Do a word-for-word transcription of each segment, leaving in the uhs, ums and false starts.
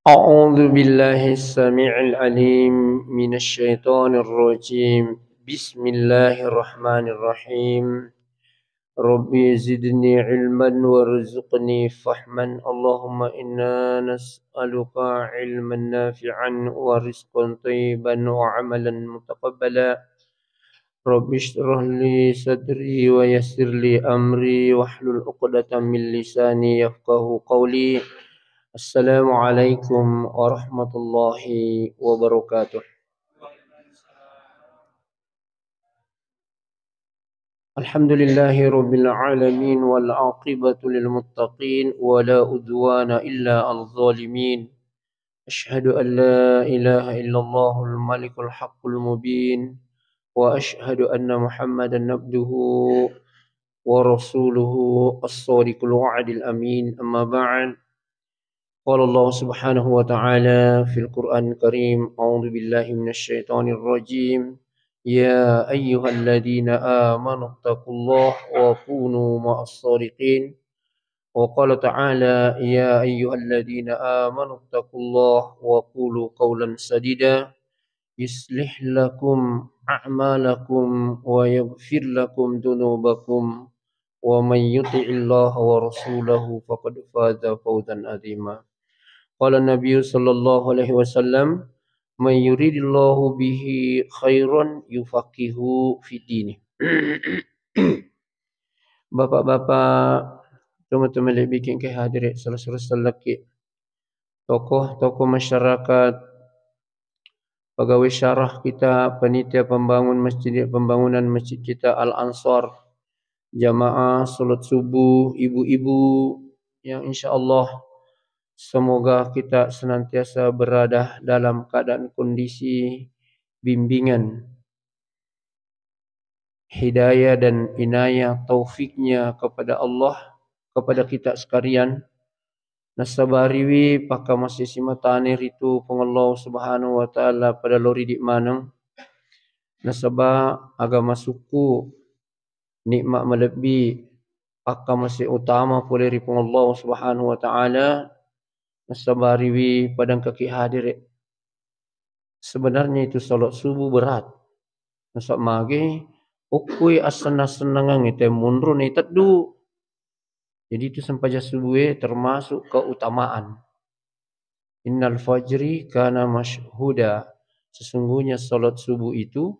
أعوذ بالله السميع العليم من الشيطان الرجيم. بسم الله الرحمن الرحيم. رب زدني علما وارزقني فهما. اللهم إنا نسألك علما نافعا ورزقا طيبا وعملا متقبلا. رب اشرح لي صدري ويسر لي أمري واحلل عقدة من لساني يفقه قولي. السلام عليكم ورحمة الله وبركاته. الحمد لله رب العالمين والعاقبة للمتقين ولا عدوان إلا على الظالمين. أشهد أن لا إله إلا الله الملك الحق المبين، وأشهد أن محمدا عبده ورسوله الصادق الوعد الأمين. أما بعد، قال الله سبحانه وتعالى في القرآن الكريم: أعوذ بالله من الشيطان الرجيم. يا أيها الذين آمنوا اتقوا الله وكونوا مع الصادقين. وقال تعالى: يا أيها الذين آمنوا اتقوا الله وقولوا قولا سديدا يصلح لكم أعمالكم ويغفر لكم ذنوبكم ومن يطع الله ورسوله فقد فاز فوزا عظيما. قال النبي صلى الله عليه وسلم: من يريد الله به خيرا يفقهه في الدين. Bapak-bapak, teman-teman lebih king ke hadirin, salah seru selekki. Tokoh-tokoh masyarakat, pegawai syarah kita, panitia pembangun masjid, pembangunan masjid kita Al Ansor, jamaah salat subuh, ibu-ibu yang insya Allah semoga kita senantiasa berada dalam keadaan kondisi bimbingan hidayah dan inayah taufiknya kepada Allah, kepada kita sekalian. Nasabariwi pakkamase simatane ritu Puang Allah Subhanahu wa Ta'ala pada lori di maneng. Nasaba agama sukku nikmat malebbi pakkamase utama pole ri Puang Allah Subhanahu wa Ta'ala. Nasabariwi padangkaki hadire. Sebenarnya itu salat subuh berat. Nasab mage, okkoi assenna-sennangang ite munro ni teddu. Jadi itu sempajang subuh e termasuk keutamaan. Innal fajri kana masyhuda. Sesungguhnya salat subuh itu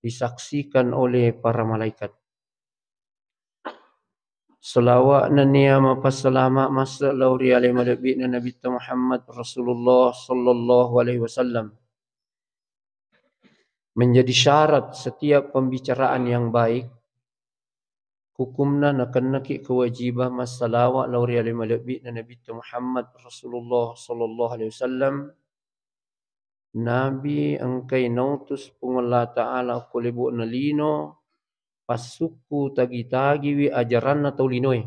disaksikan oleh para malaikat. Salawat nennia mapassalama masse lao ri ale malebbi'na Nabitta Muhammad Rasulullah sallallahu alaihi wasallam. Menjadi syarat setiap pembicaraan yang baik, hukumna nakennaki kewajiban massalawat lao ri ale malebbi'na Nabitta Muhammad Rasulullah sallallahu alaihi wasallam. Nabi engkai nautus Puang Allah Ta'ala ko lebo'na lino, passukku tagi-tagiwi ajaranna tau linoe.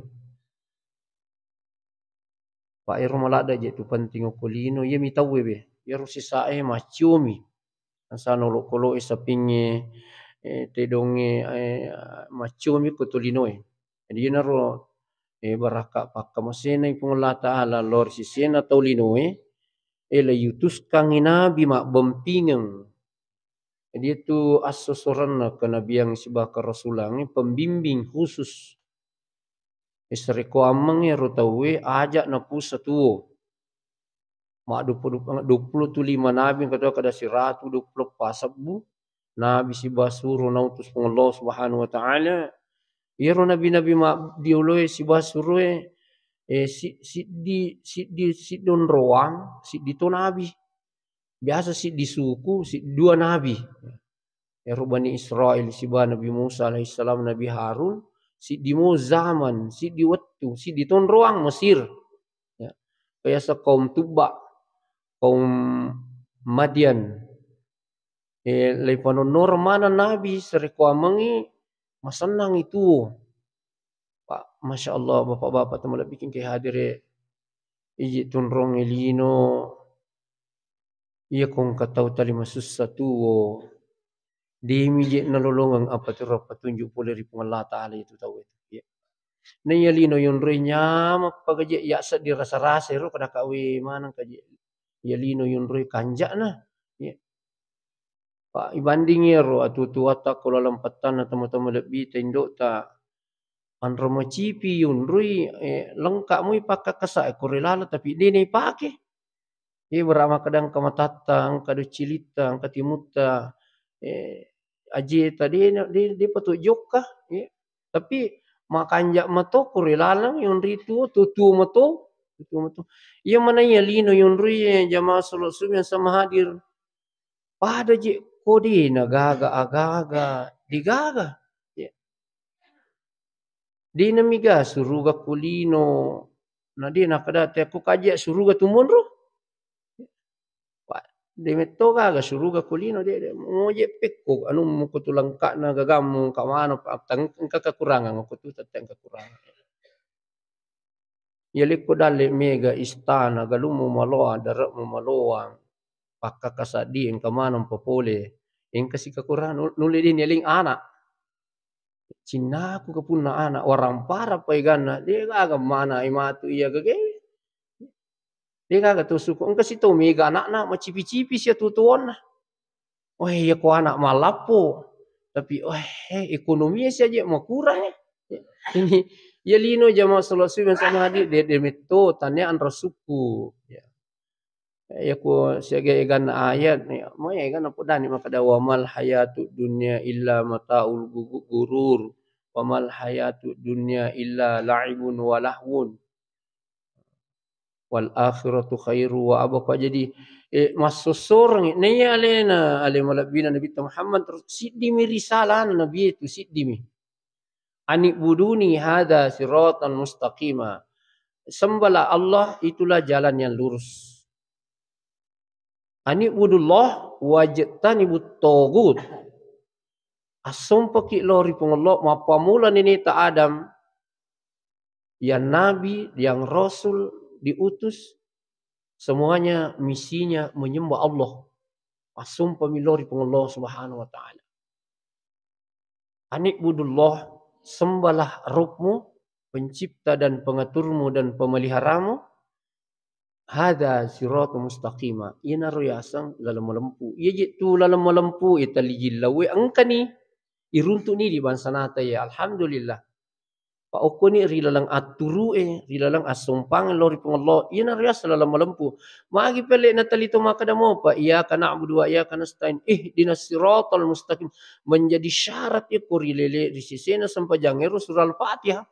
Pa ero maladde je tu penting okko lino, iyami tauwe be. Iyaro sisae macciomi. Nasana olokolo e sapingnge, eh, tedongnge, eh, macciomi ko to linoe. Jadi iyanaro, eh, barakka pakkamasena Puang Allah Ta'ala lao ri sesena tau linoe, eh, la yutuskangngi nabi mabbempingeng. Jadi itu assosoranna kenabiang sibawa kerasulangnge, pembimbing khusus. Issereko ammeng ero tauwe aja napusa tuo. Ma dua puluh, dua puluh tu lima nabi, engka to kada siratu dua puluh eppa sebbu nabi sibawa suro nautus Puang Allah Subhanahu wa Ta'ala. Iyaro nabi-nabi ma dioloe sibawa suroe, eh, si-, siddi, siddi, siddi onroang, siddi to nabi. Biasa siddi suku, siddi dua nabi. Ero Bani Israel sibawa Nabi Musa alaihissalam, Nabi Harun, siddi mo zaman, siddi wettu, siddi tonroang Mesir. Ya. Biasa kaum Tubba, kaum Madian. Eh, leipanonnoreng maneng nabi serekuamengngi masennangngi tuo. Pa, masya Allah, bapak-bapak, teman lebih king ke hadire, iji tunrongngi lino, iya kong katau tali masussa tuo. Demi je nalolongeng apa tu, apa tunjuk pole ri Puang Allah Ta'ala itu tau itu. Ya. Na iya lino yonroi nyameng pagaje ya seddi rasa-rasa ro kada kawe maneng kaje. Iya lino yonroi kanja'na. Iya. Pa ibandingi ero atuo-tuotta ko laleng pettanna tama-tama lebbita, indo'ta, anro macipi yonroi, eh, lengka moi pakkakkasa e ko ri laleng, tapi de' naipake. Iya, bara makkeda engka matatta, engka docilitta, engka timutta, eh, ajeta, de' na, de', de'pa to jokka, iya. Tapi makanja' mato ko ri laleng yonroi tuo, tuo-tuo mato, tuo-tuo mato. Iya maneng iya lino yonroi, jamaah salat subuh yang sama hadir. Pada je' ko de' nagaga aga-aga, de'gaga. Iya. De' namiga suruga ko lino, na de' nakkeda te ko kaji' suruga tu monro. Wa, de' metto gaga suruga ko lino, de', de'. Moje' pekko anu muko tu lengka'na gagammu, engka maneng pa-, tang-, engka kekurangan ko tu tette' kekurangan. Iya lekko dalle' mega istana, galummu maloang, dare'mu maloang, pakkakasa di engka maneng papole, engka si kekurangan, nu-, nulle de' nialing ana'. Cinnaku ka punna ana', warampara pa eganna, de' gaga mana' e matu iya gagae. De' gaga to suko, engka si to mega ana'na macipi-cipi sia tuo-tuonna. Wah, iya ko ana' malappo, tapi, wah, eh, ekonomi sia je' makurang, eh. Ini, iya lino jamaah salat subuh yang sama hadir, de', de' metto, tania anro sukku. Ya. Iya ko siaga eganna ayat, ya, mo eganna podani makkeda, "Wa mal hayatud dunya illa mataul gu-, gu-, gurur, wa mal hayatud dunya illa la'ibun wa lahwun." Wal akhiratu khairu wa abqa. Jadi, eh, massossorengngi. Naiya alena, ale malebbina Nabitta Muhammad, terus siddimi risalana Nabi itu, siddimi. Anibuduni hadza siratan mustaqima. Sembahlah Allah, itulah jalan yang lurus. Anibudullah wajtanibut tagut. Assompaki lao ri Puang Allah, mappamula neneta Adam, yang nabi, yang rasul, diutus, semuanya misinya menyembah Allah. Assompami lao ri Puang Allah Subhanahu wa Ta'ala. Anibudullah, sembahlah Rabbmu, pencipta dan pengaturmu dan pemeliharamu. Hadza siratu mustaqima. Iyanaro yaseng laleng malempu. Iya je' tu laleng malempu, iya tali jillau engkani. Iruntu'ni di bangsa nata ya. Alhamdulillah. Pa okkoni ri laleng atturu'e, ri laleng assompangeng lao ri Puang Allah. Iyanaro yaseng laleng malempu. Magi pelle' natali to makkeda mopa, "Iyyaka na'budu wa iyyaka nasta'in. Ihdinas siratal mustaqim." Menjadi syarat iko ri lele, ri sesena sempajang ero surah Al-Fatihah.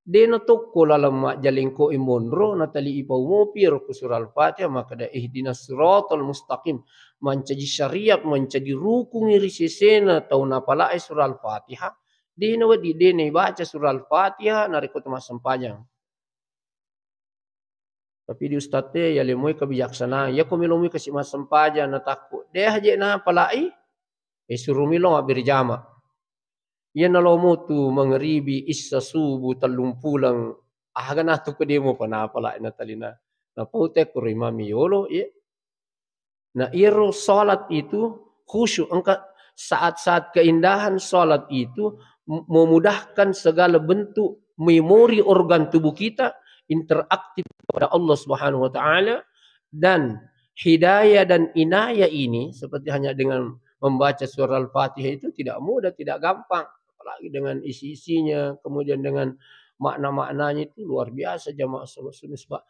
De' natokko laleng majjalengko e monro, natali ipau mopi ero ko surah Al-Fatihah, makkeda, "Ihdinas siratal mustaqim." Mancaji syariat, mancaji rukungngi ri sesena tau napala'e surah Al-Fatihah. De' nawedding, de' naibaca surah Al-Fatihah narekko to massempajang. Tapi di ustadz e, ya lemoi kebijaksanaan. Ya ko melomoi kasi massempajang natakku. De' haje' napala'i, e suro milo mabbere jama. Iya nalomo tu mangribi, issa subuh, tellumpuleng. Aga natu ko de' mopa napala'i natalina. Napau te kuro imami yolo, iya. Nah, iyaro salat itu khusyuk, engka saat-saat keindahan salat itu m-, memudahkan segala bentuk memori organ tubuh kita interaktif kepada Allah Subhanahu wa Ta'ala, dan hidayah dan inayah ini seperti hanya dengan membaca surah Al-Fatihah itu tidak mudah, tidak gampang, apalagi dengan isi-isinya, kemudian dengan makna-maknanya itu luar biasa jamaah salat sunnah. Sebab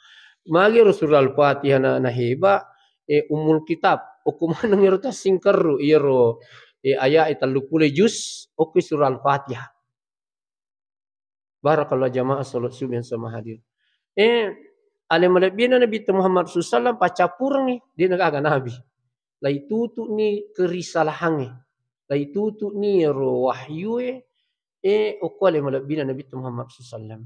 magi surah Al-Fatihah na, na hebat, eh, Ummul Kitab. Okko maneng ero tassingkerru, iyaro, eh, ayat e telluppulo juz, okko surah Al-Fatihah. Barakallah jamaah salat subuh yang sama hadir. Eh, ale malebbina Nabi Muhammad sallallahu alaihi wasallam paccappurengngi, de' nagaga nabi. Laitutu'ni kerisalahangnge. Laitutu'ni ero wahyue, eh, okko ale malebbina Nabi Muhammad sallallahu alaihi wasallam.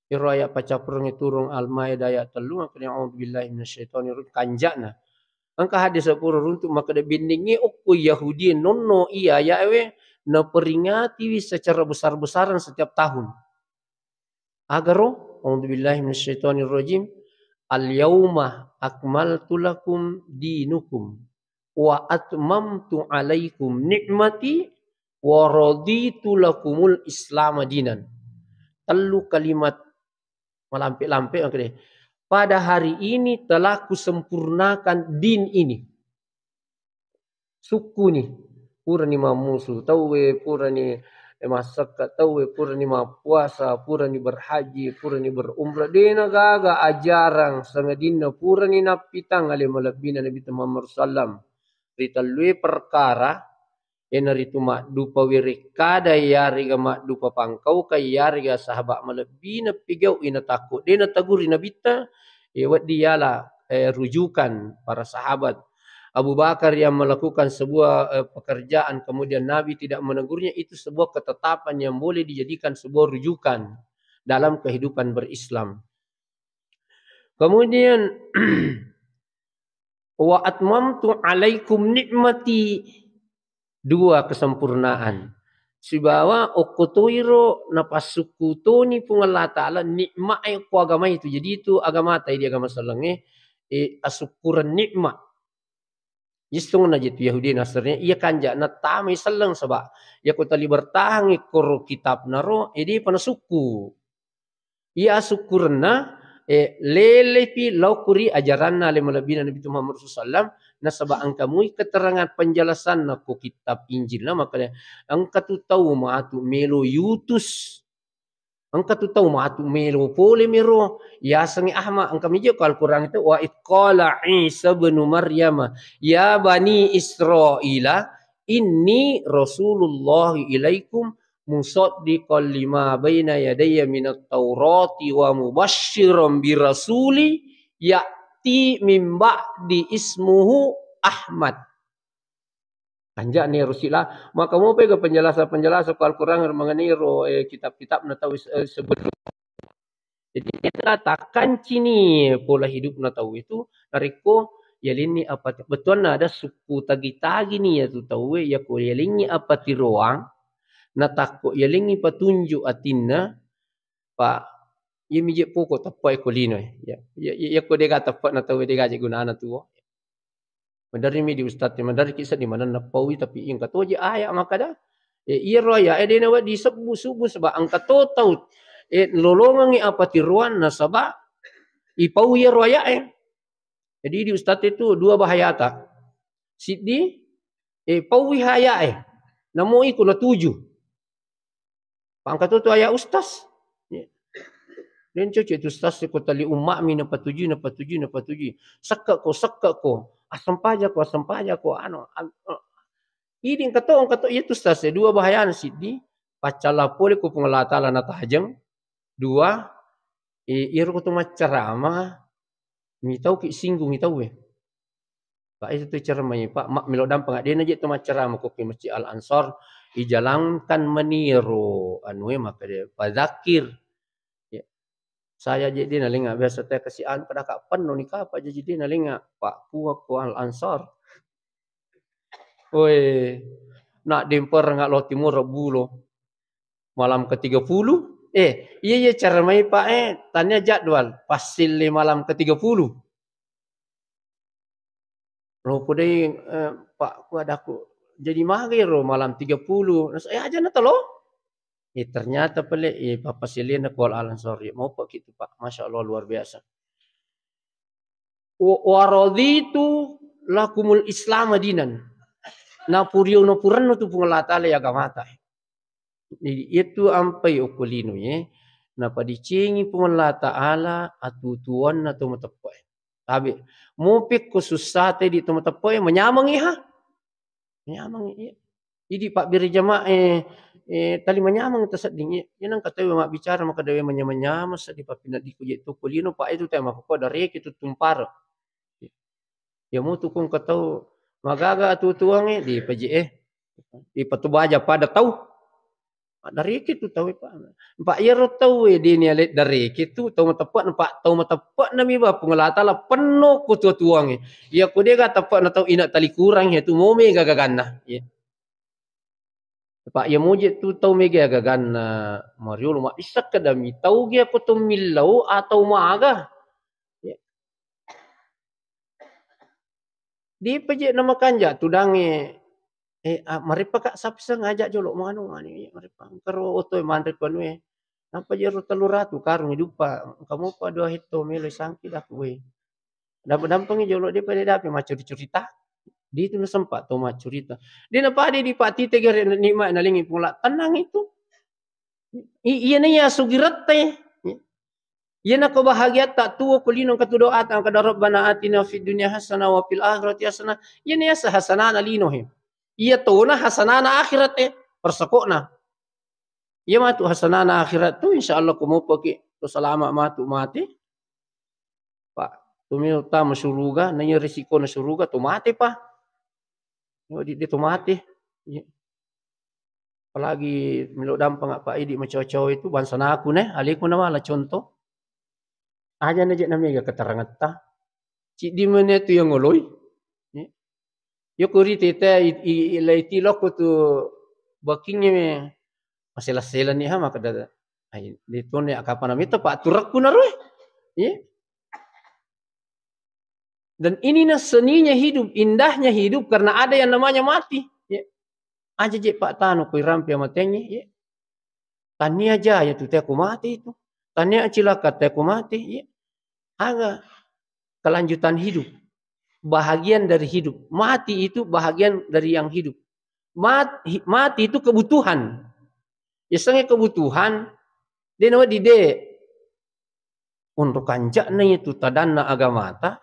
Ero ayat paccappurengnge turung Al-Maidah ayat tellu, makkeda, "A'udzubillahi minasyaitonirrajim," kanja'na. Engka hadis seppulo runtu' makkeda, "Bennengnge okko Yahudi nonno iya ayat we, naperingatiwi secara besar-besaran setiap tahun." Agaro, "A'udzubillahi minasyaitonirrajim. Al-yauma akmaltu lakum dinukum wa atmamtu alaikum ni'mati wa raditu lakumul Islama dinan." Tellu kalimat malampe-lampe, makkeda, pada hari ini telah kusempurnakan din ini. Sukkuni, purani mammusu tauwe, purani, eh, massekka tauwe, purani mappuasa, purani berhaji, purani berumrah. Dena gaga ajarang sangadinna purani nappitang ale malebbina Nabi Muhammad sallam. Ritellue perkara, iyanaritu maddupa werekkada, iyarega maddupa pangkaukang, iyarega sahabat malebbina pigau'i natakko de nataguri Nabitta, eh, wedding yala, eh, rujukan para sahabat. Abu Bakar yang melakukan sebuah, eh, pekerjaan, kemudian Nabi tidak menegurnya, itu sebuah ketetapan yang boleh dijadikan sebuah rujukan dalam kehidupan berislam. Kemudian, "Wa atmamtu alaikum nikmati." Dua kesempurnaan. Sibawa okko toiro napassukku toni Puang Allah Ta'ala nikma'e ko agama itu. Jadi itu agama tai di agama sellengnge, eh, asukkureng nikma. Yissengna je tu Yahudi Nasrani, iya kanja nattamai selleng saba iya ko tali bertahangngi koro kitabna ro, eh, depa nasukku. Iya asukkurenna, eh, lelepi lao kuri ajaranna ale malebbina Nabi Muhammad sallallahu alaihi wasallam, nasaba engka mui keterangan penjelasanna ko kitab Injilna, makkeda engka tu tau matu melo yutus, engka tu tau matu melo pole mero yasengnge Ahmad, engka mije ko Al-Qur'an itu, "Wa idz qala Isa ibnu Maryama ya bani Israila inni rasulullah ilaikum musaddiqan lima baina yadayya minat taurati wa mubasysyiran bi rasuli ya'ti min ba'di ismuhu Ahmad." Anja'ni ero sila, maka mopa ga penjelasan-penjelasan ko Al-Qur'an mengenai ro, eh, kitab-kitabna tau, eh, sebelum. Jadi, kita takkancini pola hidupna tau itu, narekko yalenni apa, bettuanna ada sukku tagi-tagi ni ya tu tau, ya ko yalenni apa tiroang, natakko yalenni patunjuk atinna, Pak, iya mije poko teppa ko lino, ya. Ya, ya, ya ko dega teppa na tau dega je gunana tuo. Maderri mi di ustaz, maderri ki seddi manenna paui, tapi engka toje aya makkada, eh, iyaro aya, eh, dena wa disebbu-sebbu sebab engka to tau, eh, lolongengi apa tiroanna sebab ipau iyaro aya, eh. Jadi di ustaz itu dua bahayata. Siddi, eh, paui aya, eh. Namo iko na tuju. Pangka tu, tu aya ustaz. Ya. Den cucu itu ustaz ko tali umma mi napatujui, napatujui, napatujui. Sekke ko, sekke ko. Asempajako, asempajako, anu, an-, eh. Idi engka to, engka to, iya tu ustaz, ya, dua bahayana siddi, paccalla pole ko Puang Allah Ta'ala natajeng, dua, eh, iyaro ko tu maccarama, mitauki singgungi tauwe. Pak, itu tu ceramah, Pak, mak melo dampeng, dena je tu maccarama ko ki Masjid Al Ansor, ijalankan meniro, anu, eh, maka dia, fadzakir. Ya. Saya je dena lenga, biasa teh kasi anu, pada kak penuh ni kapa jadi dena lenga, Pak, kuak ko Al Ansor. Woi, nak dimper ngak lo timur bulo. Malam ketiga puluh. Eh, iya, iya, cara mai, Pak, eh, tanya jadwal. Pasille malam ketiga puluh. Lo podai, eh, Pak, ku adaku. Jadi magai ro malam tiga puluh. Nas-, eh, aja na telo. Eh, ternyata pale, eh, papa silena kual alan sori. Mau Pak gitu, Pak. Masya Allah, luar biasa. Wa, wa raditu lakumul Islam dinan. Napurio, napurannu tu Puang Allah Ta'ala ya agamata. Jadi, itu ampai okko lino, ye. Napadicengi Puang Allah Ta'ala atutuanna to mateppe'e. Tabe, mupik ko sussate di to mateppe'e, manyameng iha. Manyameng, iya. Idi pabbere jamaah, eh, eh, tali manyameng tasedding, iya. Iya nang katawe mabbicara maka dewe manyameng-nyameng seddi papinaddiku je to ko lino, Pak, itu tema ko dareke tu tumpara. Ya mutu kung katau magaga atutuangnge, dipaji, eh. Ipatubaja pada tau. Dareke tu tau, Pak. Pak, iyaro tau, eh, dini ale dareke tu tau mateppe', Pak, tau mateppe' nami ba Puang Allah Ta'ala penno ko tutuangnge. Iya ko dega teppe' na tau ina tali kurang, iya tu mau mega gaganna. Iya. Pak, iya muje tu tau mega gaganna mariolo, mabissa kedami tau gia ko to millau atau maga. Iya. Dipaje namakanja tudangnge, eh, ah, mareppa ka sapseng aja jolo manu, manu, iya, mareppa. Engkaro oto manre ko anu, eh. Nappa je ro tellu ratu karung duppa, engka mopa dua hetto melo sangki daku we. Dampa-dampangi jolo de pada dapi maccuri-curita. Di itu nasempa to maccurita. De napade di patite gare nikmat nalingi pula. Tenang itu. I-, iyana iya sugirette. Iyana kebahagiatta tuo ko lino engka tu doata engka Rabbana atina fid dunya hasanah wa fil akhirati hasanah. Iyana iya hasanana lino he. Iya tona hasanana akhirat e. Persokokna. Iya matu hasanana akhirat tu insya Allah ko mopaki to salama matu mate. Pak, tumi utama suruga, na iya risikona suruga to mate pa. Yo di, di to mate. Iya. Apalagi melo dampang apa idi macawa-cawa itu bangsa naku ne, aleku na mala contoh. Aja na je na mega keterangetta. Ciddi mene tu yang ngoloi. Iya. Yo kuri tete i, i, i, lai tilokku tu bakingnge me masela-sela ni ha makkeda, ai, de tone akapana mita pa turekku naro e. Iya. Dan inilah seninya hidup, indahnya hidup karena ada yang namanya mati. Iya. Aja je pa tanu kui rampe amatengnge, iya. Tania jaya tu teko mati itu. Tania cilaka teko mati, iya. Aga kelanjutan hidup. Bahagian dari hidup. Mati itu bahagian dari yang hidup. Mat-, hi-, mati itu kebutuhan. Yasengnge kebutuhan, de nawedding de. Onro kanja'na itu tadanna agamata,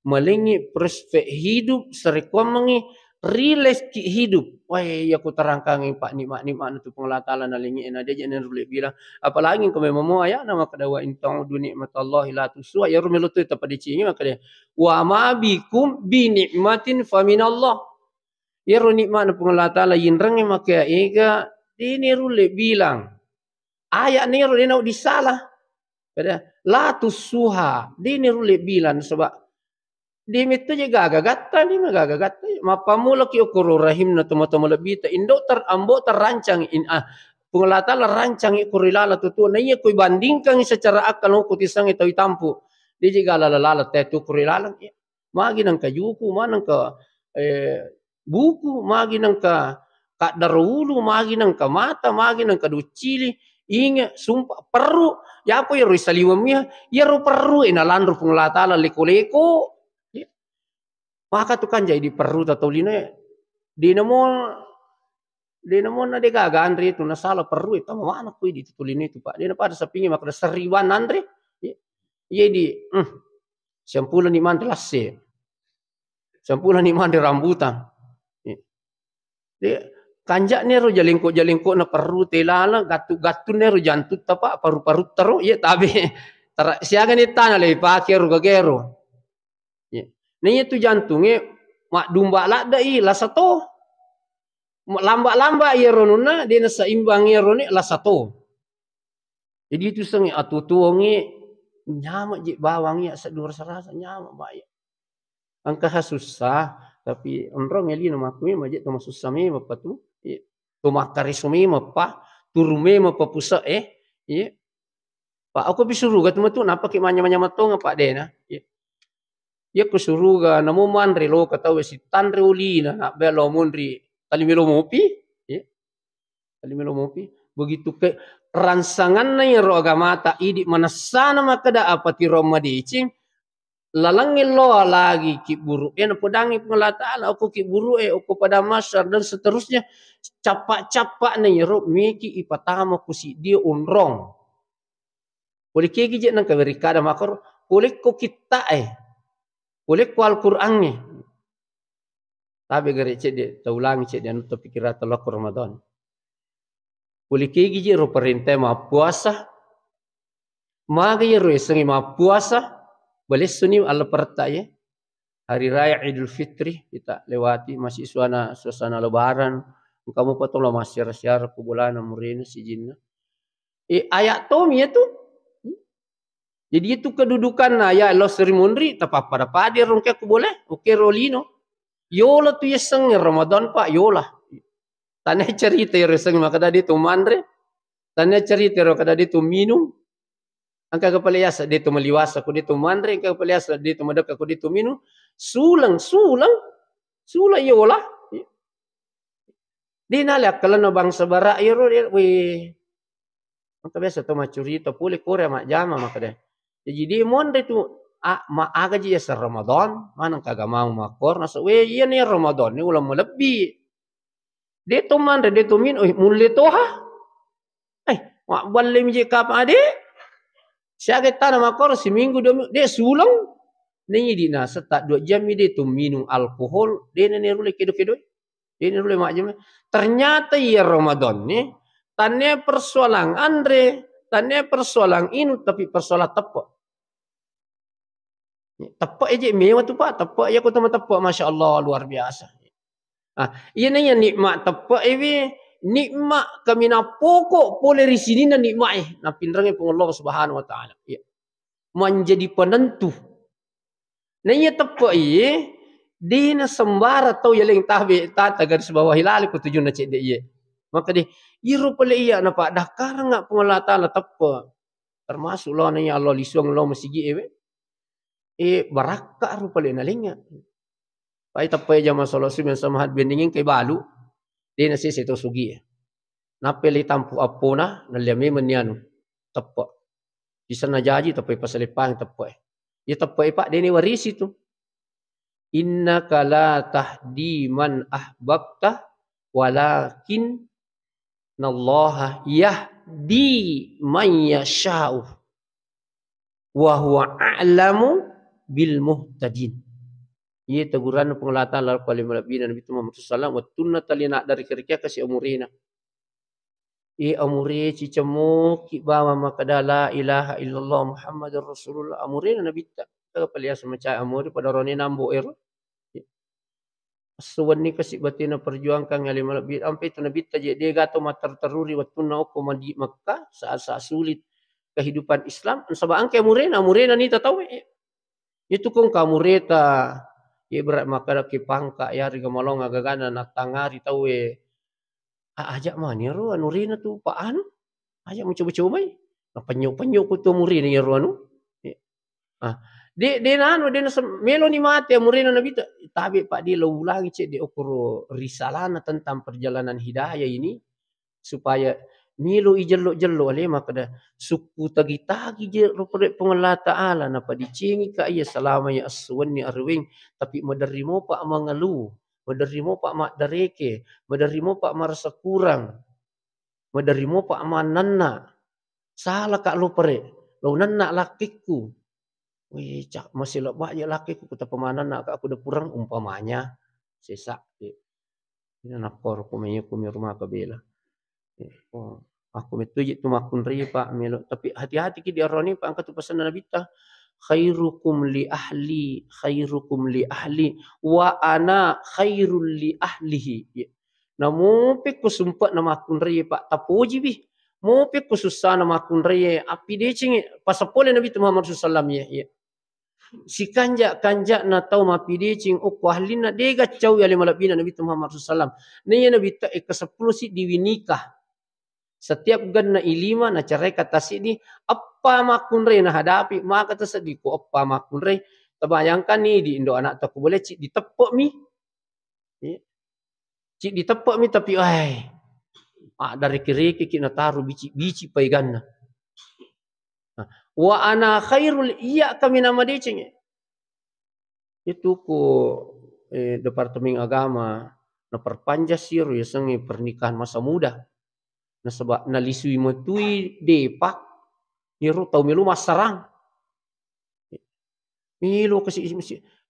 malengngi prospek hidup, sarekkuammengngi rileks ki hidup. Wae, iya ku terangkangi pa nikmat-nikmatna tu Puang Allah Taala nalengngi e, na de je narulle bilang. Apalagi engka memang mo ayana makkeda, "Wa in ta'uddu nikmatallahi la tuhsuha." Iyaro melo tu tapadecengi makkeda, "Wa ma bikum bi nikmatin faminallah." Iyaro nikmatna Puang Allah Taala yinrengnge makkeda ega, de narulle bilang. Ayat nero de nawedding salah. Pada la tuhsuha, de narulle bilang nasaba de metto je gaga gatta, de magaga gatta. Mappammulaki okoro rahimna tomatoa malebbita, indota, ambota rancang in, ah, Puang Allah Taala rancangi okoro ri laleng tutu. Na iya ko ibandingkangi secara akal ko tisangi tau itampu. De je gala laleng te tu okoro ri laleng. Magi nengka juku, magi nengka, eh, buku, magi nengka kaddaro ulu, magi nengka mata, magi nengka doccili, inge, sumpa, perru, yapo iyaro isaliweng mia, iyaro perru e nalanro Puang Allah Taala leko-leko. Iya. Maka tu kan jadi perru ta tolino e. De namo, de namo na de gaga anre tu nasala perru e, tama mana kui di tu tolino itu, Pak. De napada sapingi makkeda seriwan anre. Iya. Iya di, hmm. Siampulani manre lasse. Siampulani manre rambutan. Iya. Iya. Kanja'ni ero jalengko-jalengkona perru te laleng, gattu-gattunni ero jantutta, Pak, paru-parutta ro, iya tabe. Tara-, siagani tana le pake ero gagero. Iya. Na iya tu jantunge maddumba ladde i, lasa to. Lamba-lamba iyaro nunna, de naseimbang iyaro ne, lasa to. Jadi itu sengnge atutuongnge nyama je bawang iya seddu rasa-rasa nyama, Pak, iya. Engka ha susah, tapi onrong elina makku memang je to masussa memang pa tu. Iya. To makkareso memang pa, turu memang pa puse e. Iya. Pak, aku pi suruga tu matu, napaki manyama-nyama tonga, Pak, dena. Iya. Iya ku suruga, namo manre loka tau sitanre ulina, nabbea lo monri, tali melo mopi. Iya. Tali melo mopi. Begitu ke rangsanganna iyaro agamata, idi manessana makkeda apa tiro madeceng, lalengnge loa lagi kiburu e napodangi Puang Allah Taala, okko kiburu e, okko padang mahsyar dan seterusnya. Cappa-cappa'na iyaro meki ipatama ku siddi onrong. Pole kegi je nengka werikkada makkoro, pole ko kitta e, pole ko Al-Qur'an e. Tabe gare cedde, taulangi cedde anu to pikirata lokko Ramadan. Pole kegi je ro parentae mappuasa, maga iyaro yasengnge mappuasa, balessuni alla paretta ye. Hari Raya Idul Fitri kita lewati, masih suasana, suasana Lebaran. Engka mopa tong lo massiara-siara ku bolana murena sijinna. E, ayat tomi ya tu. Jadi itu kedudukanna ya lo seri monri, tapappada-pada rongke ku boleh, oke ro lino. Yola tu yaseng Ramadan, Pak, yola. Tania cerita ro seng makkeda de to manre. Tania cerita ro kada de to minum. Engka kepala yasa de to maliwasa ko de to manre, engka kepala yasa de to madekka ko de to minum. Sulang, sulang, sulang yola. De nale akkalenna bangsa bara iyaro, de, weh. Biasa to maccurita pole kore majjama makkeda. Jaji de monre tu a-, ma-, aga ji yaseng Ramadan, maneng kaga mau makkor, naseng, "We, iyani Ramadan ni uleng malebbi." De to manre, de to minung, eh, mulle toha. Eh, mabballe mi je kapang ade. Siaga tana makkor, siminggu dua minggu, de suleng. Nai di naseng ta dua jam mi de to minung alkohol, de na nerule kedo-kedo. Ini dulu majjama. Ternyata iya Ramadan ni, tannia persoalan anre, tannia persoalan inu, tapi persoalan teppe. Teppe aja mewah tu, Pak. Teppe ya, aku teman teppe, Masya Allah, luar biasa. Ah, iya naiya nikmat teppe ewe, nikmat kaminang pokok pole ri sininna nikmat e, napinrengi Puang Allah Subhanahu wa Ta'ala. Iya. Menjadi penentu. Naiya teppe iye, de na sembarang tau yaleng tabe tata garis bawahi lale ko tujunna cedde iye. Maka de, iro pale iya napadakkaranga Puang Allah Ta'ala teppe. Termasuk lo naiya Allah lisuang lo masigi ewe. E, barakka ro pale nalenga. Pai teppe jama solo sumen sama hat bendingin kai balu. De na sese to sugi e. Nappe le tampu appona, nalle memang ni anu, teppe. Sisenna jaji teppe pasaleppang teppe. Iya teppe, Pak, deni warisi tu. "Innaka la tahdi man ahbabta, walakin nallaha yahdi man yasha'u. Wa huwa a'lamu bil muhtadin." Iya teguranna Puang Allah Ta'ala ko ale malebbina Nabi Muhammad sallallahu alaihi wasallam, wettunna tali naddareke-rekea kasi amurena. E, amure cicemmoki bawang makkeda, "La ilaha illallah Muhammadur Rasulullah." Amurena Nabitta. Taga paliasa macai amure pada rone nambo ero. Esso wenni kasi batena perjuangkan ale malebbi. Ampe itu Nabitta je, dega to matteru-teruri wettunna okko madi Mekka, saat-saat sulit kehidupan Islam. Nasaba engka amurena, amurena nita tau e. Itu kong kamureta, ye berat makkeda ki pangka, ya riga malong agagana natangari tau e. A-, aja mani ro anu rina tu Pak anu, aja mencoba-cobai. Napenyo-penyo ku tu muri ni ro anu. Eh. Ah, de, de nanu, de nasem-, melo ni mate amurena Nabitta. Tabe Pak, de lo ulangi cedde okoro risalana tentang perjalanan hidayah ini, supaya melo i jello-jello ale makkeda sukku tagi-tagi je ro pole Puang Allah Ta'ala, napadecengi ka iya selama ya esso wenni aruweng, tapi maderri mopa mangalu, maderri mopa maddareke, maderri mopa marasa kurang, maderri mopa mannanna. Sala ka lo pare, lo nanna lakkekku. Wih, cak, masih lebak je lakkekku, kutapa mananna ka aku dapurang umpamanya. Sesa. Ina nakkoro ku maiyo ku mi rumah kabela. Eh, oh, aku mettuji tu makkunrai, Pak, melo. Tapi hati-hati ki di aroni, Pak, angka tu pesanna Nabitta, "Khairukum li ahli, khairukum li ahli, wa ana khairul li ahlihi." Iya. Namopekko sumpa'na makkunrai, Pak, tapojiwi. Mopekko sussana makkunrai, appi decengi, pasapole Nabitta Muhammad sallallahu alaihi wasallam, iya, iya. Sikanja-kanja'na tau mappideceng okko ahlinna, dega cau ale malebbina Nabitta Muhammad sallallahu alaihi wasallam. Naiya Nabitta ekka seppulo siddi winikah. Setiap genna ilima naceraikan tasiddi, eppa makkunrai nahadapi, maka taseddi ko eppa makkunrai. Tabayangkan ni di indo anakta ko boleh ciddi teppe'mi. Iya. Ciddi teppe'mi tapi, ai, addareke-rekeki nataru bici-bici paeganna. Nah, wa ana khairul, iya kaminang madeceng. Itu ko, eh, Departemen Agama naperpanjang siro yasengnge pernikahan masa muda. Nasaba nalisui metui depak, iyaro tau melo massarang. Melo kasi,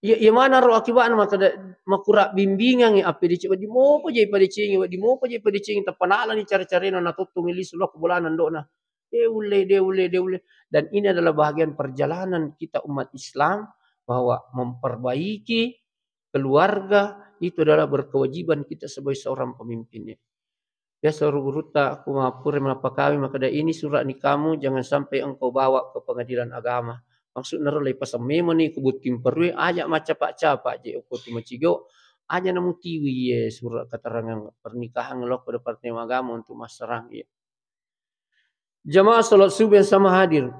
iya, iya manaro akiba'na makkeda makura bimbingangngi appedeceng, wedding mopa je padecengi, wedding mopa je padecengi, tappa nalani care-carena natottongi lisu lao ko bolana ndo'na. De ulle, de ulle, de ulle. Dan ini adalah bahagian perjalanan kita umat Islam, bahwa memperbaiki keluarga itu adalah berkewajiban kita sebagai seorang pemimpin, ya. Biasa guru-gurutta, aku mappura mappakawi makkeda, "Ini surat nikahmu jangan sampai engkau bawa ke pengadilan agama." Maksudna ro, leipaseng memeni ku botting perue, aja maccapa-capa je okko tu macigo, aja namutiwi ye surat keterangan pernikahan lao ko Departemen Agama untuk massarang, iya. Jamaah salat subuh yang sama hadir.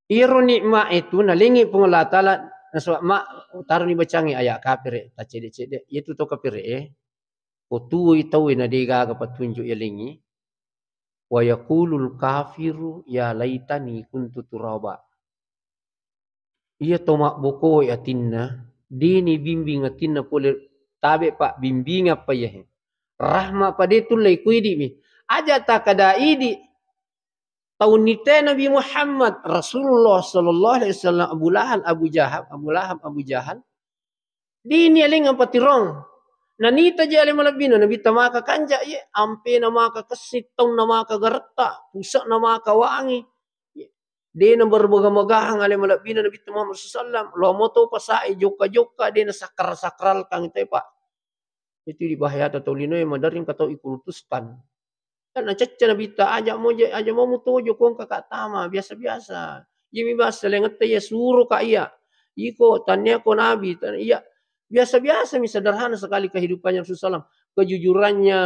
Iyaro nikmat e tu nalengi Puang Allah Ta'ala, nasaba ma-, taroni bacangi ayat kapere, taccede-cede. Iyatu to kapere e, ko tuwoi tauwe na degaga patunjuk yalengi, Wa yaqulul kafiru ya laitani kuntu turaba. Iya to mabbokoe atinna, deni bimbing atinna pole tabe pabbimbingan pa iyahe. Rahma pa de tullei ku idi'mi. Aja takada idi tau nite Nabi Muhammad, Rasulullah sallallahu alaihi wasallam, Abu Lahab, Abu Jahal, Abu Lahab, Abu Jahal. Dini aleng apa tirong. Nanita je ale malebbina Nabitta maka kanja ye, ampena maka kessi, taunna maka garetta, pusakna maka wangi. Dena bermegah-megahang ale malebbina Nabitta Muhammad sallallahu alaihi wasallam. Lomo to pasae jokka-jokka, dena sakral-sakralkan te, Pak. Itu di bahayata tau linoe, maderri engka tau ikultuskan. Kan nacecce Nabitta, aja mo je, aja mo mutojo ko engka ka tama, biasa-biasa. Iyami basa lengetta iya suro ka iya. Iko tannia ko nabi, tan-, iya biasa-biasa mi, sederhana sekali kehidupannya Rasulullah sallam. Kejujurannya,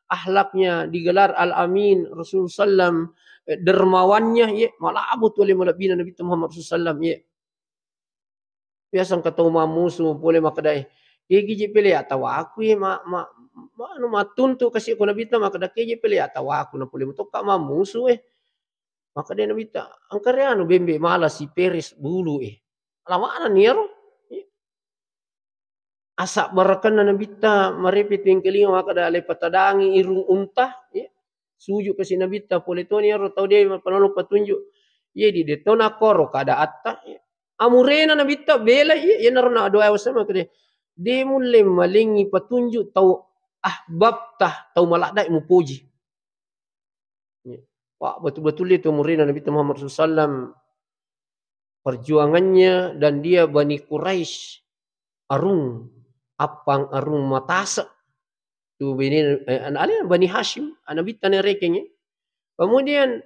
akhlaknya, digelar Al-Amin, Rasul sallam, eh, dermawannya, ye, malabo tu ale malebbina Nabitta Muhammad Rasul sallam, ye. Biasa engka tau mammusu pole makkedae, "Kegi je pele atawaku ye ma-, ma-, ma-, anu, mattuntu kasi ko Nabitta makkeda, 'Kegi je pele atawaku na pole mutokka mammusu, eh.'" Makkeda Nabitta, "Engka re anu bembe mala si peres bulu, eh." Lamakna ni ero. Asabbarakkanna Nabitta marepe tuengkalinga makkeda, "Le patadangi irung unta, eh." Suju kasi Nabitta, pole toni ero tau de mapanolong patunjuk. Ye di de to nakkoro keadaatta, eh. Amurena Nabitta bela, iya, iyanaro na doa wasama kede. De mulle malengi patunjuk tau ahbabta, tau maladda mupoji. Iya. Pak, betul-betul itu amurena Nabitta Muhammad sallallahu alaihi wasallam, perjuangannya dan dia Bani Quraisy, arung, appang arung matase. Tu bene, eh, ana-, ale Bani Hashim, ana Nabitta narekeng, eh. Kemudian,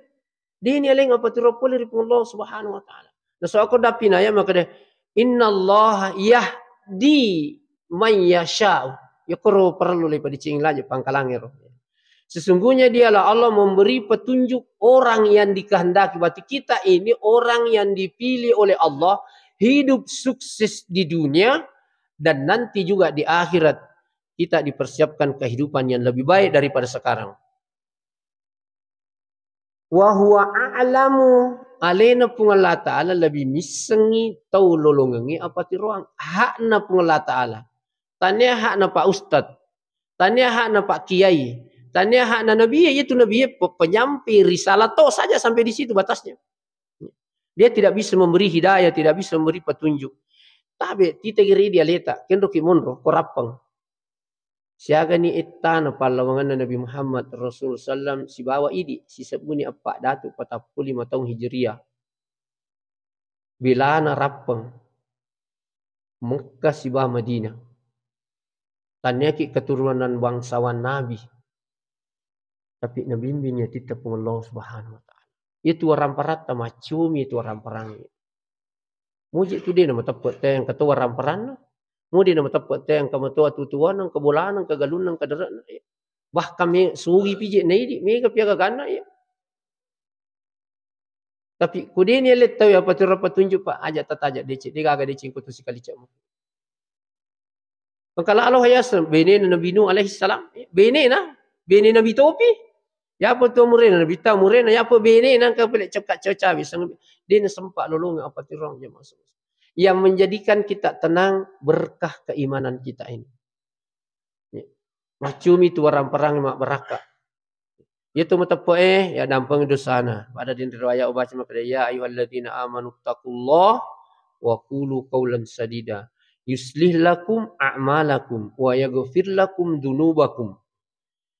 deni aleng apa tiro pole ri Puang Allah Subhanahu wa Ta'ala. Nasaba ko dapi naya makkeda, "Innallaha yahdi man yasha'u." Ya koro perlu le padicing laju pangkalangero. Sesungguhnya dialah Allah memberi petunjuk orang yang dikehendaki. Berarti kita ini orang yang dipilih oleh Allah, hidup sukses di dunia dan nanti juga di akhirat. Kita dipersiapkan kehidupan yang lebih baik daripada sekarang. Wa huwa a'lamu, alena Puang Allah Ta'ala lebih missengi tau lolongengnge apa tiroang. Hakna Puang Allah Ta'ala. Tania hakna Pak Ustadz. Tania hakna Pak Kiai. Tania hakna Nabi, yaitu Nabi pe-, penyampai risalah to saja sampai di situ batasnya. Dia tidak bisa memberi hidayah, tidak bisa memberi petunjuk. Tabe, tita giri dia leta, kenro ki monro, ko rappeng. Siagani ettana pallawanganna Nabi Muhammad Rasul sallam sibawa idi, sisebbuni eppa datu patappulo lima taung Hijriah. Belana rappeng Mekka sibawa Madinah. Taniaki keturunan bangsawan Nabi. Tapi nabimbing yatitta Puang Allah Subhanahu wa Ta'ala. Itu waramparatta, maccumi itu waramparang. Muji tu de na mateppe te engka to waramparanna. Mu de na mateppe te engka matoa tutuanna, engka bolana, engka galunna, engka dere'na. Bahkan me sugi pije na idi, mega pi agaganna, iya. Tapi ku de ni ele tau ya patura patunjuk, Pak, aja tataja deceng, de gaga deceng ko tu sikali cemu. Engka lalo hayaseng, benena Nabi Nuh alaihi salam, benena, bene Nabi Topi. Yapa tu murena Nabi ta, murena yapa benena engka pele cekka cawe-cawe, seng-, de na sempa lolonga apa tirong jemaah. Yang menjadikan kita tenang, berkah keimanan kita ini. Ya. Maccumi tu waramparang mabbarakka. Iyatu mateppe'e, ya dampeng dosana. Pada di riwayat ubaca makkeda, "Ya ayyuhalladzina amanu taqullaha wa qulu qaulan sadida. Yuslih lakum a'malakum wa yaghfir lakum dzunubakum."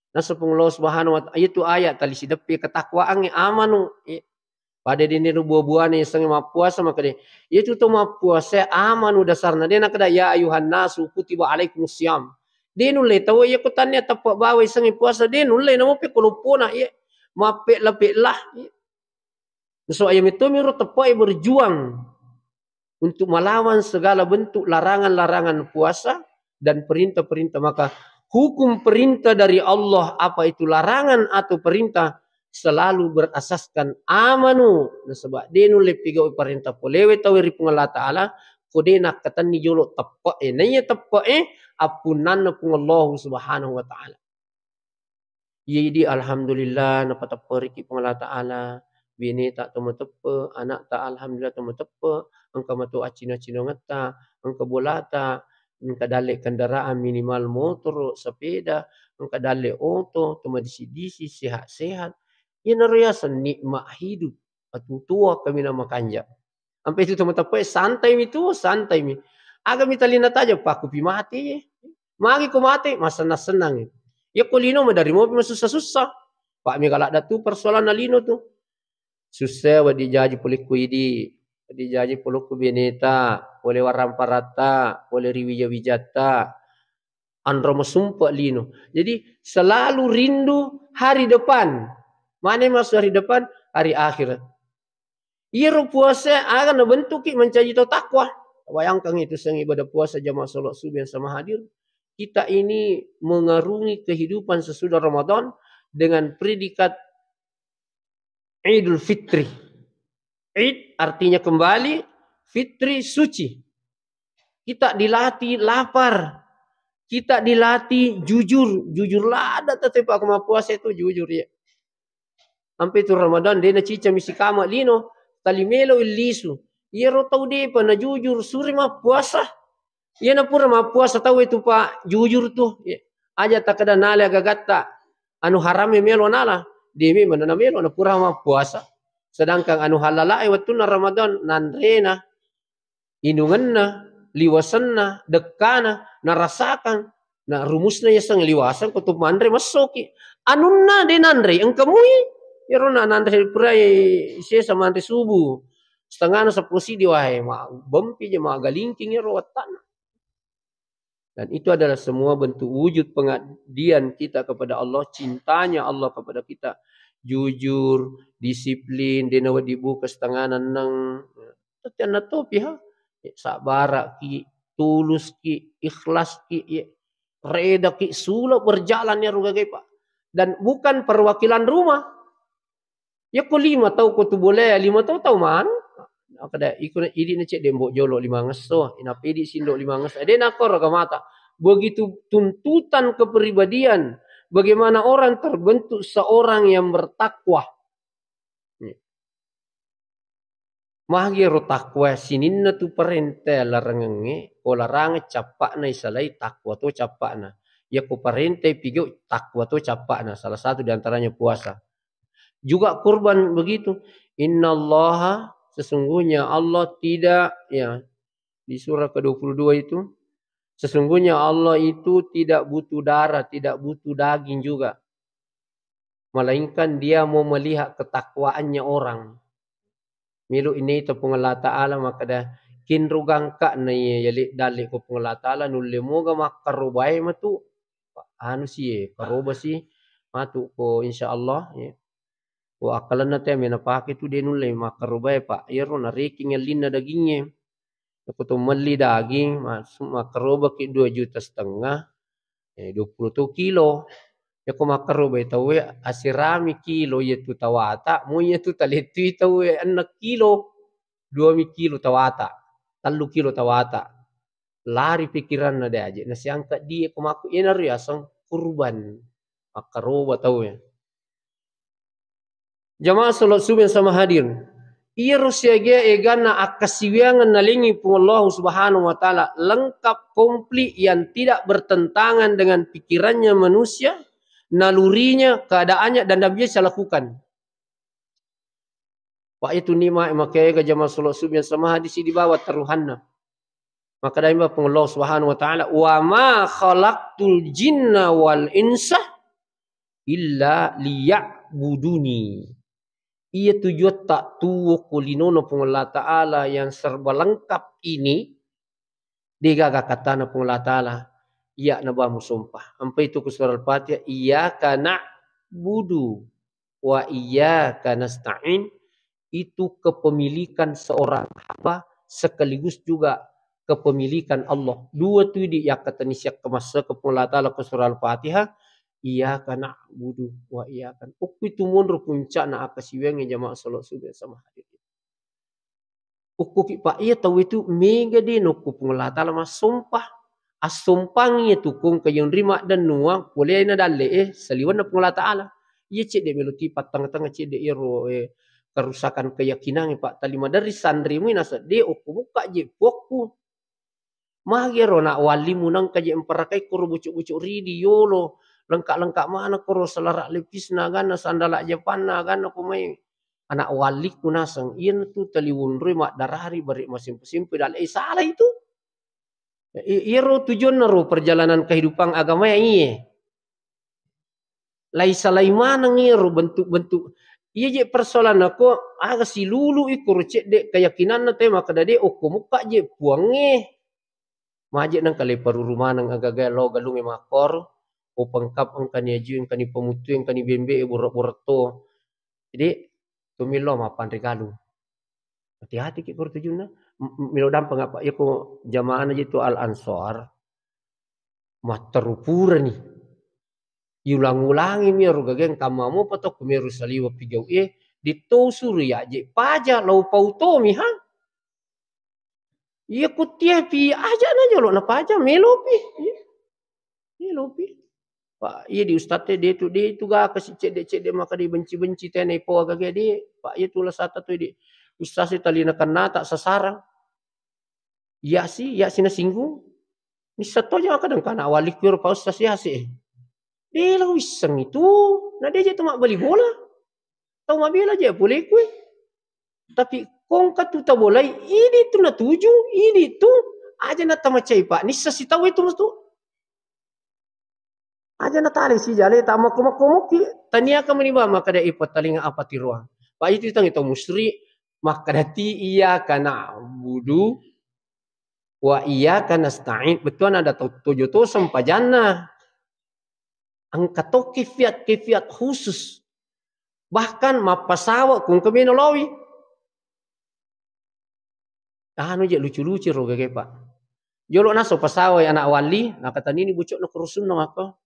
Naseng Puang Allah Subhanahu wa Ta'ala, iyatu ayat tali sideppe ketakwaangnge amanu. Pada dini ro bua-buana yasengnge mappuasa makkeda, iyatu to mappuasa amanu dasarna, de nakkeda, "Ya ayyuhan nasu kutiba alaikumus siyam." De nulle tau iya ko tannia teppe bawa yasengnge puasa, de nulle namo pe ko loppona iya mappella-pella. Nasaba iya metto miro teppe berjuang untuk melawan segala bentuk larangan-larangan puasa dan perintah-perintah. Maka hukum perintah dari Allah, apa itu larangan atau perintah, selalu berasaskan amanu. Nasaba de nulle pigau parentah polewe tauwe ri Puang Allah Ta'ala, ko de nakkatenni jolo teppe'e. Naiya teppe'e, appunnanna Puang Allah Subhanahu wa Ta'ala. Iya idi alhamdulillah napatepperiki Puang Allah Ta'ala, beneta to mateppe, anakta alhamdulillah to mateppe, engka matu accino-cinongetta, engka bolata, engka dalle kendaraan minimal motoro, sepeda, engka dalle oto, to madisi-disi, sehat-sehat. Iyanaro yaseng nikmat hidup, atutua kaminang makanja. Ampe itu to mateppe santai mi tu, santai mi. Aga mi talina taja pakkupi mate ye. Magi ko mate, masenang-senang. Yakko lino madari mopi masussa-sussa. Pak mega ladda tu persoalanna lino tu. Sussa wedding jaji polekku idi, wedding jaji polekku beneta, pole waramparatta, pole ri wija-wijatta. Anro masumpe lino. Jadi selalu rindu hari depan. Mana yang masuk hari depan? Hari akhirat. Iyaro puasa aga nabentuki mancaji tau takwa. Bayangkan itu seng ibadah puasa jamaah salat subuh yang sama hadir. Kita ini mengarungi kehidupan sesudah Ramadan dengan predikat Idul Fitri. Id artinya kembali, fitri suci. Kita dilatih lapar. Kita dilatih jujur. Jujur lada tetep aku mau puasa itu jujur ya. Ampe tu Ramadan, de nacica misi kama lino, tali melo lisu. Iyaro tau depa na jujur, suri mappuasa. Iyana pura mappuasa tau itu, Pak, jujur tu. Iya. Aja takada nale agagatta. Anu harame melo nala. De memang na melo na pura mappuasa. Sedangkan anu halalae wettunna Ramadan, nanrena, inungenna, liwasenna, dekkana, narasakan, na rumusna yaseng liwaseng ko tu manre messoki. Anunna de nanre, engka mui, iyaro na nanre purai sesa manre subuh. Setengahna seppulo sidi wae, ma bempi je magalingking iyaro wettanna. Dan itu adalah semua bentuk wujud pengabdian kita kepada Allah, cintanya Allah kepada kita. Jujur, disiplin, de nawedding buka setengah nenneng. Tetianna topi ha. Sabbaraki, tuluski, ikhlaski, ya. Redaki, sula berjalan ya rugagai, Pak. Dan bukan perwakilan rumah. Yakko lima tau ko tu boleh, lima tau tau manu. Akkeda, iko na, idi na cedde mbok jolo lima ngesso, inapedi sindo lima ngesso. De nakkoro agamata. Begitu tuntutan kepribadian, bagaimana orang terbentuk seorang yang bertakwa. Magi ero takwa sininna tu parenta larangengnge, ko larangeng cappa'na isalai takwa to cappa'na. Yakko parenta pigau takwa to cappa'na, salah satu di antaranya puasa. Juga kurban begitu. Innallaha, sesungguhnya Allah tidak, ya, di surah kedua puluh dua itu, sesungguhnya Allah itu tidak butuh darah, tidak butuh daging juga. Melainkan Dia mau melihat ketakwaannya orang. Melo ineta Puang Allah Ta'ala makkeda, kinrugangka na iya yale dalle ko Puang Allah Ta'ala, nulle moga makkarobae matu. Anu si, karoba si, matu ko insya Allah, ya. Ko akkalenna te mena pake tu de nulle makkarobae, Pak. Iyaro nareking ellinna dagingnge. Yako to melli daging, mas-, makkarobaki dua juta setengah, eh, dua puluh tu kilo. Yako makkarobai tauwe, asirami kilo iya tu tawata, mo iya tu talettui tauwe enneng kilo, dua mi kilo tawata, tellu kilo tawata. Lari pikiranna de aje, nasiangka die ko makku, iyanaro yaseng kurban. Makkaroba tauwe. Jamaah salat subuh yang sama hadir. Iyaro siaga eganna akkasiwiangeng nalengi Puang Allah Subhanahu wa Ta'ala, lengkap, komplit, yang tidak bertentangan dengan pikirannya manusia, nalurinya, keadaannya, dan Nabi bisa lakukan. Pak, itu nikmat maka ega jamaah salat subuh yang sama hadir si di bawah taruhanna. Maka daimba Puang Allah Subhanahu wa Ta'ala, "Wa ma khalaqtul jinna wal insa illa liya'buduni." Iya tujuatta tuo ko linono Puang Allah Ta'ala yang serba lengkap ini, degaga katana Puang Allah Ta'ala, iya na ba musompa. Ampai tu ku surah Al-Fatihah, "Iyyaka na'budu wa iyyaka nasta'in." Itu kepemilikan seorang hamba sekaligus juga kepemilikan Allah. Dua tu idi yakkatenni siakka masseke Puang Allah Ta'ala ko surah Al-Fatihah, "Iyyaka na'budu wa iyyaka." Okko itu monro puncakna akkasiwiangnge jamaah salat subuh sama hadir. Okkoki, Pak, iya tau itu mega de nokko Puang Allah Ta'ala massompa. Assompangi tu kong kayunri maddennuang, polena dalle e, saliwenna Puang Allah Ta'ala. Iya cedde melo tipa tengah-tengah cedde iyaro, eh, kerusakan keyakinan, Pak. Tali maderri sanremu nasa de okko mukka je puakku. Magi ero nak wallimu nangka je mparakai koro bucuk-bucuk ridi yolo, lengka-lengka mana koro selara lepisna ganna, sandala japanna ganna, ko mai anak walliku naseng. Iyanatu tali wonroi maddarari bare masimpu-simpu dal-, eh, salah itu. I-, iyaro tujuanna ro perjalanan kehidupan agama ya iye. Lai salai maneng iyaro bentuk-bentuk. Iya je persoalanna ko aga silulu ikoro cedde keyakinanna te makkeda de okko mukka je puangnge. Maje nengka le paruru maneng agaga lo galungnge makkoro. Open cup engkani aju, engkani pamuttu, engkani bembe, borok-borok to. Jadi, tomillo mappanre galung. Hati-hati ki koro tujunna. M-, m-, melo dampeng apa? Iya ko jamaahna je tu Al Ansor, matteru purani. Iulang-ulangi mi ero gageng kamma mopa to ko meru saliwa pigau e, ditto suru ya je paja lau pau tomi ha. Iya kuttia pi aja na jolo na paja melopi. Iya. Melopi. Pak, iya di ustadz e, de tu, de tu ga kasi cedde-cedde maka dibenci-benci tena ipo agaga de. Pak, iya tu lasata tu di ustadz e tali na kennata sasarang. Iya si, iya si nasinggung. Nissa to aja maka dengkana awali kuero Pak Ustadz ya si. De lo wisseng itu. Na de je tu mabbali bola. Tau mabela je pole kue. Tapi kongka tu tabolai, ini tu natuju, ini tu aja na tamacai Pak. Nissa si tau itu mesti. Aja natalai sijale ta makko-makkomoki, taniaka mani ba makkeda ipatalinga apa tiroang. Pa itu tangi to musri, makkeda ti iyyaka na'budu wa iyyaka nasta'in. Bettuanna ada to-, tojo to sempajanna. Engka to kefiat-kefiat khusus. Bahkan mappasawa kungka meno lawi. Anu je lucu-lucu ro gage, Pak. Jolo naso pasawai anak wali, nakatanini bocokna ko rusunna mako.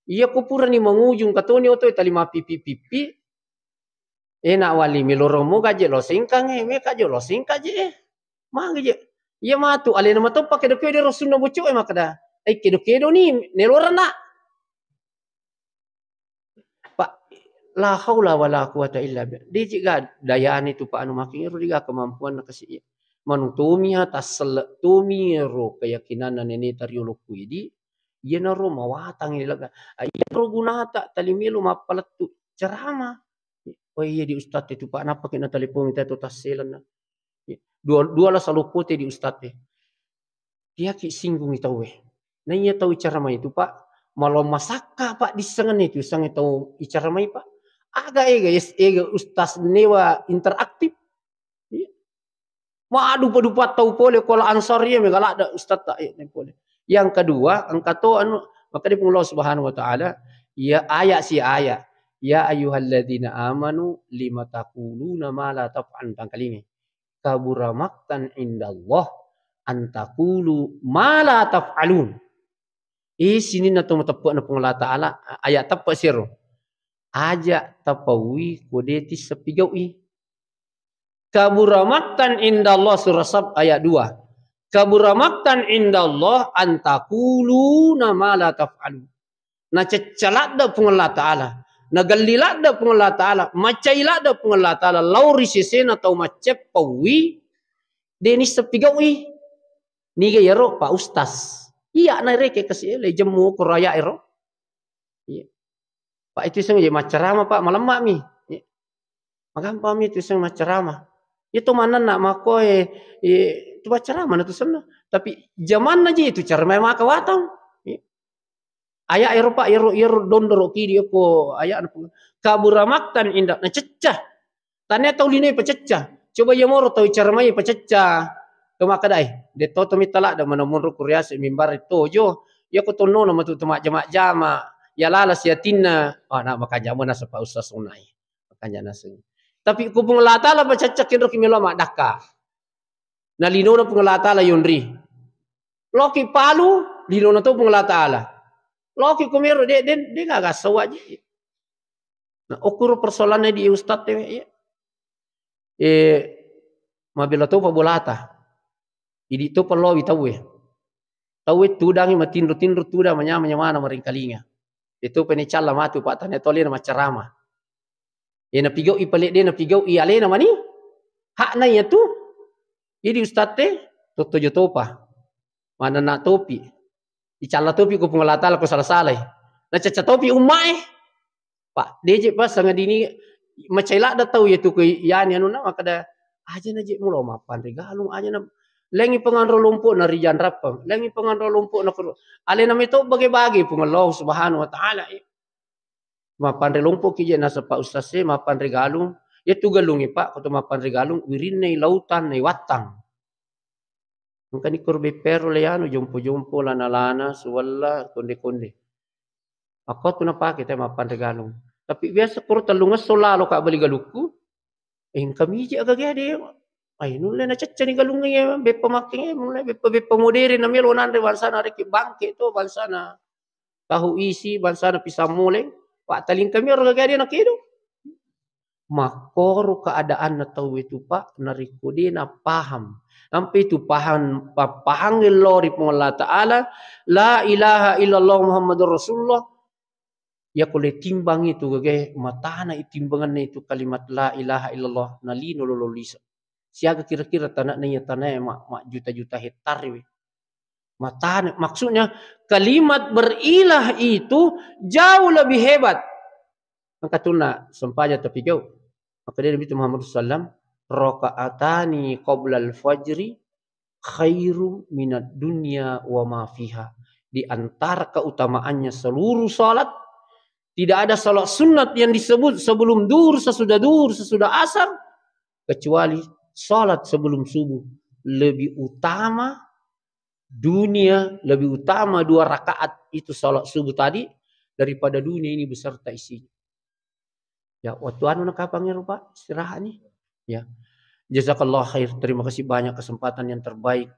Iya ko purani mangujung katoni oto tali mapipi-pipi. Eh, nak wali, milorong mo gaje lo sengkang, eh, meka jo lo sengkang je, eh. Magi je. Iya matu alena matoppa kedo-kedo rusunna bocok, eh, makada. Eh, kedo-kedo ni, nelorang nak. Pak, la haula wala quwata illa billah. Dejiga dayani tu, Pak, anu making ero diga kemampuan na kasi. Manu tomi ha tasselle tomi ro keyakinanna neneta riolo kuidi, iyanaro mawatang ri lega. Ah, iyaro gunata tali melo mappalettu ceramah. Oh iya di ustadz itu, Pak, nappa kena telepon kita tu tasselenna. Dua, dua la saloppo te di ustadz e. Tiaki singgungi tauwe. Naiya tau icara mai tu, Pak, malo masakka, Pak, dissengenna itu, sengnge tau icara mai, Pak. Aga ega, yes, ega ustaz newa interaktif. Iya. Madupa-dupa tau pole, kola Ansar iya mega ladda ustaz ta, iya, pole. Yang kedua, engka to anu, maka di Allah Subhanahu wa Ta'ala, ya ayat si ayat. Ya ayyuhalladzina amanu lima taquluna ma la taf'alun, tangkalingi. Kabura maqtan indallah an taqulu ma la taf'alun. Eh, sininna to mateppe'na Puang Allah Ta'ala, ayat teppe' siro. Aja tapaui ko de tisseng pigau'i. Kabura maqtan indallah, surah Sab ayat dua. Kabura maqtan indallah an taquluna ma la taf'alun. Nacecca ladde Puang Allah Ta'ala, nagelli ladde Puang Allah Ta'ala, macai ladde Puang Allah Ta'ala, lao ri sesena tau macceppauwi, de nisseng pigau'i. Niga iyaro, Pak Ustaz? Iya, narekeng kasi, eh, le jemmu ko raya ero. Iya. Pak, itu seng je maccarama, Pak, malemma mi. Iya. Magampang mi tu seng maccarama. Itu manenna makko, eh, eh, tu maccarama na tu senna. Tapi jamanna je itu cara mai maka watang. Iya. Aya ero, Pak, ero, ero dondoro kidi ko ayana, Pak. Kabura maqtan inda, nacecca. Tania tau lino pacecca. Coba iya moro tau icara mai pacecca. To makkedai, de to to mittala da mana monro kuriase mimbar tojo. Iya ko tonno na matu to majjama-jama. Ya lala siatinna. Ah, na makanja mo naseng Pak Ustaz sonai. Makanja naseng. Tapi ku Puang Allah Ta'ala pacecca kenro ki melo maddakka. Na linona Puang Allah Ta'ala yonri. Loki palu, linona to Puang Allah Ta'ala. Loki kumero de, de, de gaga sawaji. Nah, okuro persoalanna di ustaz tewe, iya. Eh, mabela topa bolata. Idi topa lowi tauwe. Tauwe tudangi matinro-tinro tudang manyama-nyamana maringkalinga. Itu pene calla matu, Pak, tane tolena maccarama. Ye napigau'i pale de napigau'i alena mani. Hakna iya tu. Idi ustadte, tottojo topa. Manenna topi. Icalla topi ko Puang Allah Ta'ala ko sala-salai. Nacacca topi ummae. Pak, deje pas sangadini macai ladda tau ya tu ko yani anunna makkada, "Aja na je mulo mappanre galung, aja na lengi penganro lompo na ri janrappang, lengi penganro lompo na kuru." Alena meto bage-bage Puang Allah Subhanahu wa Ta'ala. Mappanre lompo ki je nasaba ustaz e mappanre galung. Ya tu galung e, Pak, ko to mappanre galung, wirinna i lautan, na i wattang. Engkani koro beppero le anu, jompo-jompo, lana-lana, suwella, konde-konde. Akko tu napake te mappanre galung. Tapi biasa koro tellungesso lalo ka bali galukku, engka miji aga gede. Ai, nulle nacaccani galungnge, beppa makkenge, nulle beppa-beppa modere na melo nanre bangsana reki bangke to, bangsana tahu isi, bangsana pisang moleng, pattalingkami oro gede na kedo. Makkoro keadaanna tauwe tu, Pak, narekko de napaham. Nampai tu paham, pa-, paham lao ri Puang Allah Ta'ala, la ilaha illallah Muhammadur Rasulullah. Yako le timbang itu gage, matana i timbanganna itu kalimat la ilaha illallah, nalino lolo lise. Siaga kira-kira tanakna iya tanae ma-, majjuta-juta hektar we. Matane, maksudnya kalimat berilah itu jauh lebih hebat. Engka tunna sempajang tapi jauh. Maka dia Nabi Muhammad sallam, "Rakaatani qoblal fajri khairu minad dunya wa ma fiha." Di antara keutamaannya seluruh salat, tidak ada salat sunat yang disebut sebelum duhur, sesudah duhur, sesudah asar, kecuali salat sebelum subuh lebih utama dunia, lebih utama dua rakaat itu salat subuh tadi daripada dunia ini beserta isinya. Ya, waktu anu na kapang ero, Pak, istirahat nih. Ya. Jazakallah khair. Terima kasih banyak kesempatan yang terbaik.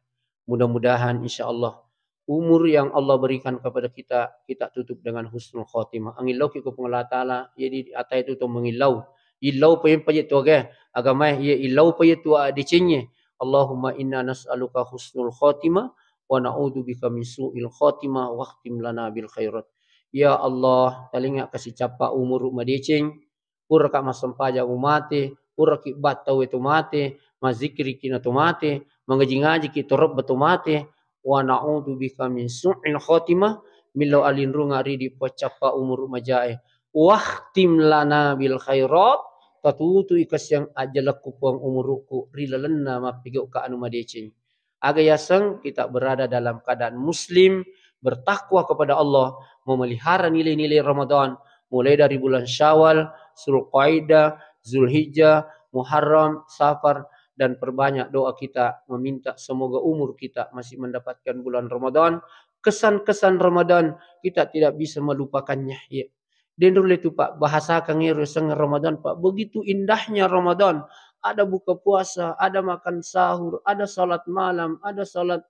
Mudah-mudahan insya Allah umur yang Allah berikan kepada kita, kita tutup dengan husnul khotimah. Angillauki ko Puang Allah Ta'ala, jadi atai tu to mengillau. Illau pa yen paje tu aga, agamae, iya illau pa iya tu adecengnge. Allahumma inna nas'aluka husnul khotimah wa na'udzubika min su'il khotimah wakhtim lana bil khairat. Ya Allah, talinga kasi cappa umuru madeceng, puraka massempajang umate, puraki battau wetu mate, mazikiriki na to mate, mangaji-ngajiki to rebba to mate, wa na'udzubika min su'il khotimah, millau alinrunga ridi paccappa umuru majae. Wakhtim lana bil khairat, tatutui kasiang ajalakku Puang umurukku ri lalenna mappigauka anu madeceng. Aga yaseng kita berada dalam keadaan muslim, bertakwa kepada Allah, memelihara nilai-nilai Ramadan, mulai dari bulan Syawal, Zulqaidah, Zulhijjah, Muharram, Safar, dan perbanyak doa kita meminta semoga umur kita masih mendapatkan bulan Ramadan, kesan-kesan Ramadan kita tidak bisa melupakannya. Ya. Denru le tu, Pak, bahasakan ero seng Ramadan, Pak. Begitu indahnya Ramadan. Ada buka puasa, ada makan sahur, ada salat malam, ada salat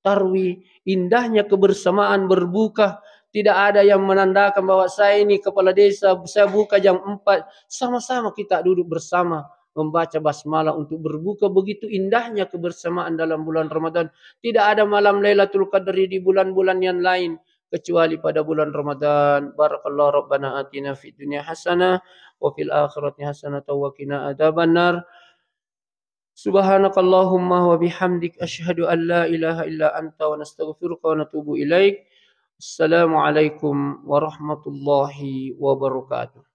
tarwi. Indahnya kebersamaan berbuka. Tidak ada yang menandakan bahwa saya ini kepala desa, saya buka jam empat. Sama-sama kita duduk bersama membaca basmalah untuk berbuka. Begitu indahnya kebersamaan dalam bulan Ramadan. Tidak ada malam Lailatul Qadri di bulan-bulan yang lain kecuali pada bulan Ramadan. Barakallahu rabbana atina fid dunya hasanah wa fil akhirati hasanah wa qina adzabannar. Subhanakallahumma wa bihamdik, asyhadu an la ilaha illa anta wa nastaghfiruka wa natubu ilaik. Assalamualaikum warahmatullahi wabarakatuh.